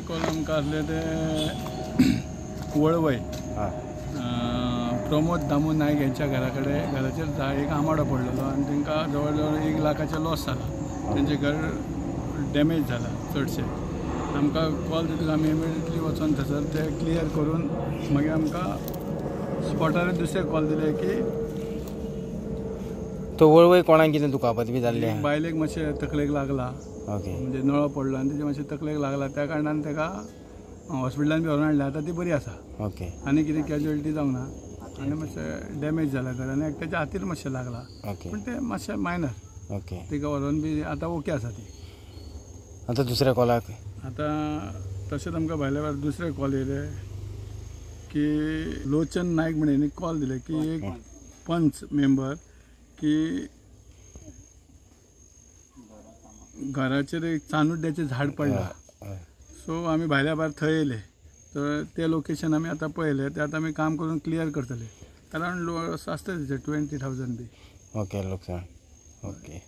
Call आमकां आसले ते वळवय प्रमोद दामू नायक यांच्या घरा कडेन घराचेर एक आंबाडो पडलेलो आनी तांकां जवळ जवळ 1 लाखाचें लॉस जाला. तेंचें घर डॅमेज जाला चडशें. आमकां कॉल दितकच आमी इमिडिएटली वचोन थंयसर ते क्लियर करून मागीर आमकां स्पॉटार दुसरे कॉल दिले की तो वळवय कोणाक कितें दुखापत बी जाल्ली? बायलेक मातशें तकलेक लागला. ओके. म्हणजे नळो पडलो आनी तेजे मातशें तकलेक लागला, त्या कारणान ताका हॉस्पिटलान बी व्हरून हाडलें. आतां ती बरी आसा. ओके. आनी कितें कॅज्युअलिटी जावंक ना आनी मातशें डॅमेज जाला घर आनी एकट्याच्या हातीर मातशें लागला. ओके. पूण तें मातशें मायनर. ओके. तिका व्हरून बी आतां ओके आसा ती. आतां दुसऱ्या कॉलाक आतां तशेंच आमकां भायल्या भायर दुसरे कॉल येयले की लोचन नायक म्हणून कॉल दिले की एक पंच मेंबर की घराचेर एक चानुड्याचें झाड पडलां. सो आमी भायल्या भायर थंय येयले तर तें लोकेशन आमी आतां पळयलें, तें आतां आमी काम करून क्लियर करतले. अरावंड आसतलें 20,000 बी. ओके, लुकसाण. ओके.